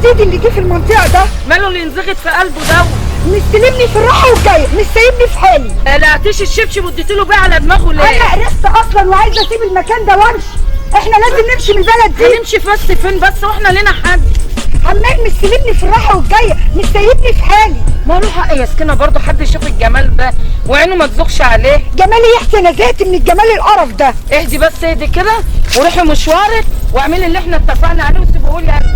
الجديد اللي جه في المنطقة ده؟ ماله اللي ينزغط في قلبه ده؟ مستلمني في الراحة والجايه، مش سايبني في حالي. قلعتيش الشبشب واديتيله بيه على دماغه ليه؟ انا قرفت اصلا وعايزه اسيب المكان ده وامشي. احنا لازم نمشي من البلد دي. هنمشي بس فين بس واحنا لنا حد؟ عمال مستلمني في الراحة والجايه، مش سايبني في حالي. ما له حق يا سكينة برضه حد يشوف الجمال ده وعينه ما تزوغش عليه. جمالي يا اختي، انا زهقت من الجمال القرف ده. اهدي بس، اهدي كده وروحي مشوارك واعملي اللي احنا اتفقنا عليه وسيبيه لي انا.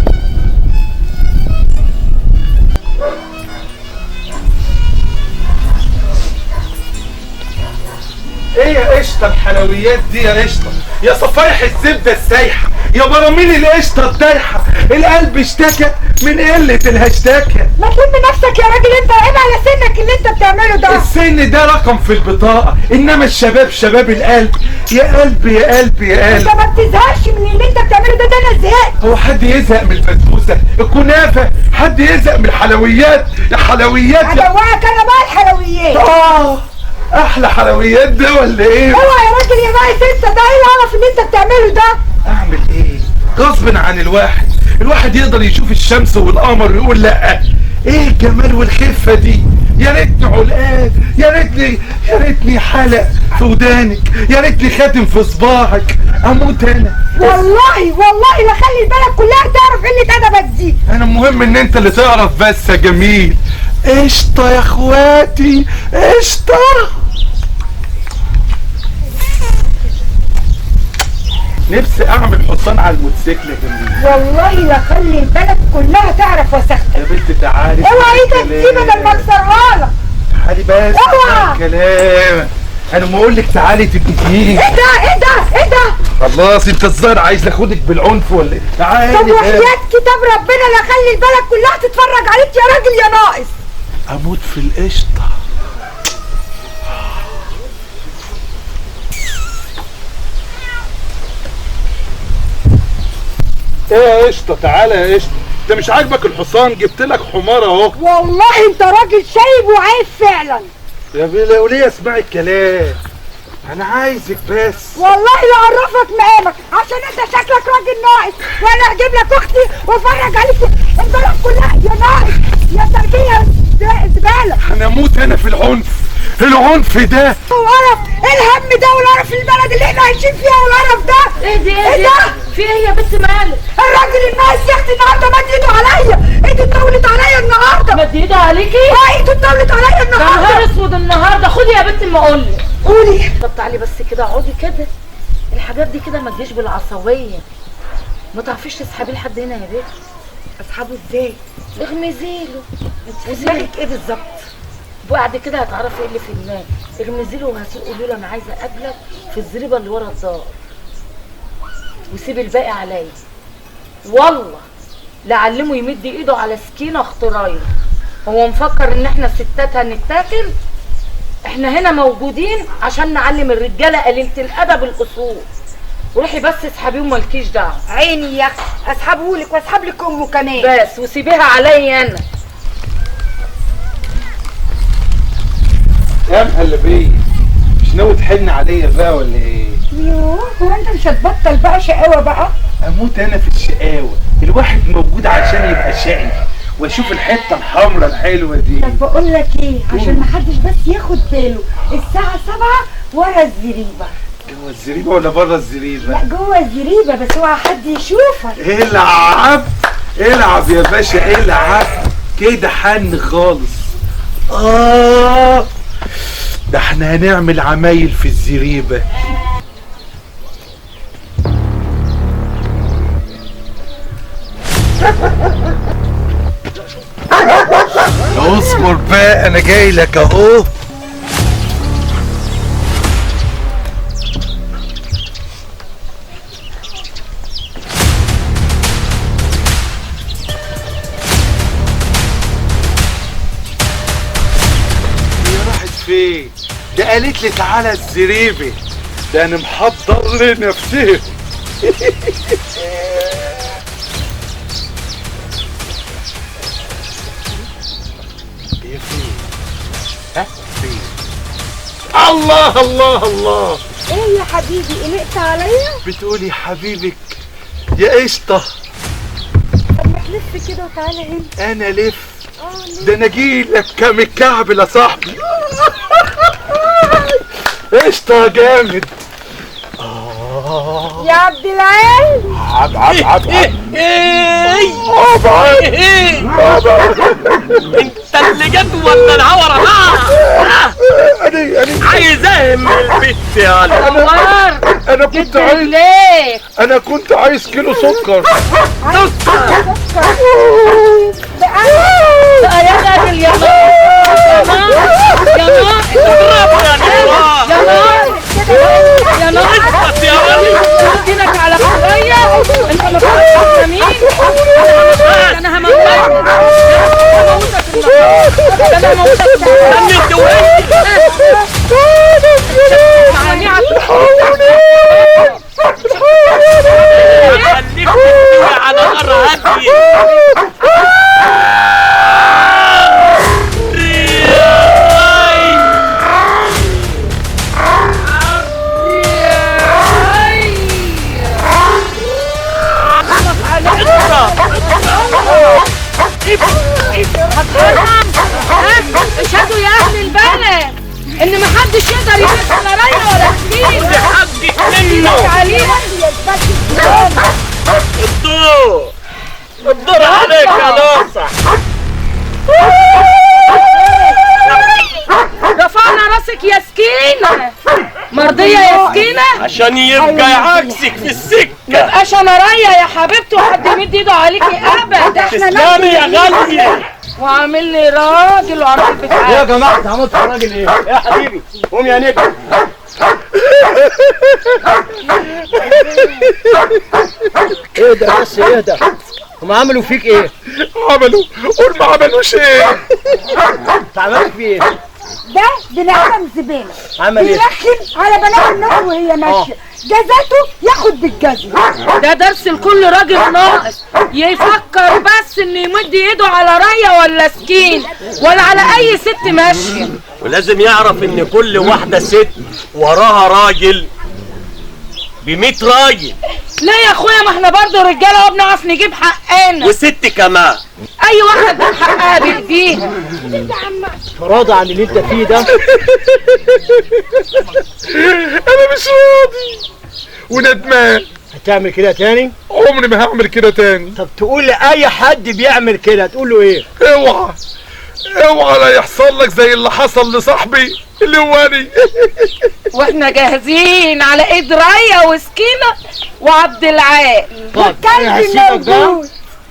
ايه يا قشطه الحلويات دي يا قشطه؟ يا صفايح الزبدة السايحه، يا براميل القشطه الدايحه، القلب اشتكى من قلة الهاشتاكه. ما تلم نفسك يا راجل، انت عيب على سنك اللي انت بتعمله ده. السن ده رقم في البطاقة، انما الشباب شباب القلب. يا قلبي يا قلبي يا قلبي، انت ما بتزهقش من اللي انت بتعمله ده؟ ده انا زهقت. هو حد يزهق من البسبوسه، الكنافه؟ حد يزهق من الحلويات؟ يا حلويات يا ادوقك انا بقى الحلويات. احلى حلويات ده ولا ايه؟ اوعى يا راجل يا ناقص انت، ده ايه القرف اللي انت بتعمله ده؟ اعمل ايه؟ غصب عن الواحد، الواحد يقدر يشوف الشمس والقمر ويقول لا. ايه الجمال والخفه دي؟ يا ريتني علقان، يا ريتني، يا ريتني حلق في ودانك، يا ريتني خاتم في صباعك. اموت انا والله، والله لا اخلي البلد كلها تعرف قلة ادبك دي. انا المهم ان انت اللي تعرف بس يا جميل. قشطه يا اخواتي، قشطه. نفسي اعمل حصان على الموتوسيكل يا جميل. والله لا اخلي البلد كلها تعرف وسختك. يا بنت تعالي، اوعى ايدك دي بدل ما اكسرها لك. تعالي بس، اوعى كلام. انا ما اقول لك تعالي تبقي تيجي. ايه ده؟ ايه ده؟ ايه ده؟ خلاص انت الظاهر عايز اخدك بالعنف ولا ايه؟ تعالي. طب وحياة كتاب ربنا لا اخلي البلد كلها تتفرج عليك يا راجل يا ناقص. اموت في القشطه. ايه يا قشطه؟ تعالى يا قشطه، انت مش عاجبك الحصان؟ جبت لك حمار اهو. والله انت راجل شايب وعيب فعلا. يا بيلا وليه اسمعي الكلام، انا عايزك بس. والله لا اعرفك مقامك عشان انت شكلك راجل ناقص، وانا هجيب لك اختي وافرج عليك البلد كلها يا ناقص يا تربيه زبالة. انا اموت انا في العنف، العنف ده وقرف. ايه الهم ده والقرف البلد اللي احنا عايشين فيها والقرف ده؟ ايه دي؟ ايه ده؟ في ايه يا بنت مالك؟ الراجل الناقص يا اختي النهارده مد ايده عليا، ايده اتطولت عليا النهارده. مد ايده عليكي؟ اه ايده اتطولت عليا النهارده. ده نهار اسود النهارده. خدي يا بنت ما اقول لك. قولي. طب تعالي بس كده، اقعدي كده. الحاجات دي كده ما تجيش بالعصبيه. ما تعرفيش تسحبيه لحد هنا يا بنت؟ اسحبه ازاي؟ اغمزي له. انت دماغك ايه بالظبط؟ بعد كده هتعرفي ايه اللي في دماغك. اغمزي له وهتقولي له انا عايزه اقابلك في الزريبه اللي ورا الدار، وسيب الباقي عليا. والله لعلمه يمد ايده على سكينة اخترايه. هو مفكر ان احنا الستات هنتاكل؟ احنا هنا موجودين عشان نعلم الرجالة قليله الادب الاصول. روحي بس اسحبيه ومالكيش دعوه. عيني يا اختي، اسحبهولك واسحب لك امه كمان. بس وسيبيها عليا انا. يا مهلبية، مش ناوي تحن عليا بقى ولا ايه؟ يوه، هو انت مش هتبطل بقى شقاوة بقى؟ اموت انا في الشقاوة. الواحد موجود عشان يبقى شقي واشوف الحتة الحمراء الحلوة دي. طب بقول لك ايه، عشان محدش بس ياخد باله، الساعة 7 ورا الزريبة. جوه الزريبة ولا بره الزريبة؟ لا جوه الزريبة، بس اوعى حد يشوفك. العب العب يا باشا، العب كده حن خالص. ده احنا هنعمل عمايل في الزريبة. اصبر بقى انا جاي لك اهو. هي راحت فين؟ ده قالت لي تعالى الزريبه، ده انا محضر لنفسي. هي فين؟ ها؟ فين؟ الله الله الله. ايه يا حبيبي، قلقت عليا؟ بتقولي حبيبك يا قشطه. طب ما تلف لف كده وتعالى هنا. انا لف؟ ده انا اجيلك كام الكعب يا صاحبي. قشطه جامد. يا عبد العال. عب عب عب عب. عب عب. انت اللي جت ولا العورة؟ انا عايز اهم البت يا نوار. انا كنت عايز، انا كنت عايز كيلو سكر. سكر بقى يا راجل. يا نار يا نار يا نار يا نار يا نار، ايدك على قضية. انت ما تعرفش مين انا. هموتك، هموتك النهارده، انا هموتك. خليك على نار هادية. اشهدوا يا اهل البلد ان محدش يقدر يدوس على ريا ولا سكينة. حقك منه. الدور الدور عليك يا ناصح. رفعنا راسك يا سكينة. مرضية يا سكينة؟ عشان يبقى عكسك في السكة. مبقاش انا ريا يا حبيبتي وحد يمد ايده عليكي ابدا. تسلمي يا غالية. وعامل لي راجل وعامل بتاع. يا جماعة انت عملت راجل ايه؟ يا حبيبي قوم يا نجم. اهدى بس اهدى. هم عملوا فيك ايه؟ عملوا، قول ما عملوش ايه؟ انت عملت فيه ايه؟ ده بني ادم زبالة. عمل ايه؟ بيرخم على بنات الناس وهي ماشية، جزاته ياخد بالجزمه. ده درس لكل راجل ناقص يفكر بس انه يمد ايده على ريا ولا سكين ولا على اي ست ماشية. ولازم يعرف ان كل واحدة ست وراها راجل ب100 راجل. لا يا اخويا، ما احنا برضه رجاله وبنعرف نجيب حقنا. وست كمان. اي واحدة تجيب حقها بايديها. راضي عن اللي انت فيه ده؟ انا مش راضي وندمان. هتعمل كده تاني؟ عمري ما هعمل كده تاني. طب تقول لاي حد بيعمل كده تقول له ايه؟ اوعى اوعى لا يحصل لك زي اللي حصل لصاحبي اللي هو انا. واحنا جاهزين على ايد ريا وسكينة وعبد العال. طب انا هسيبك بقى،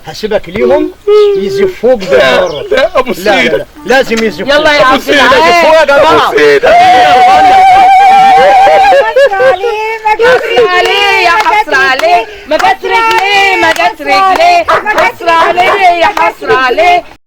هسيبك ليهم يزفوك بالمرة. لا ابو لا لا, لا. لازم يزفوك. يلا يا عبد العال يزفوك يا جماعة. حسرة عليه يا حسرة عليه، ما جت رجليه، ما جت رجليه، حسرة عليه يا حسرة عليه،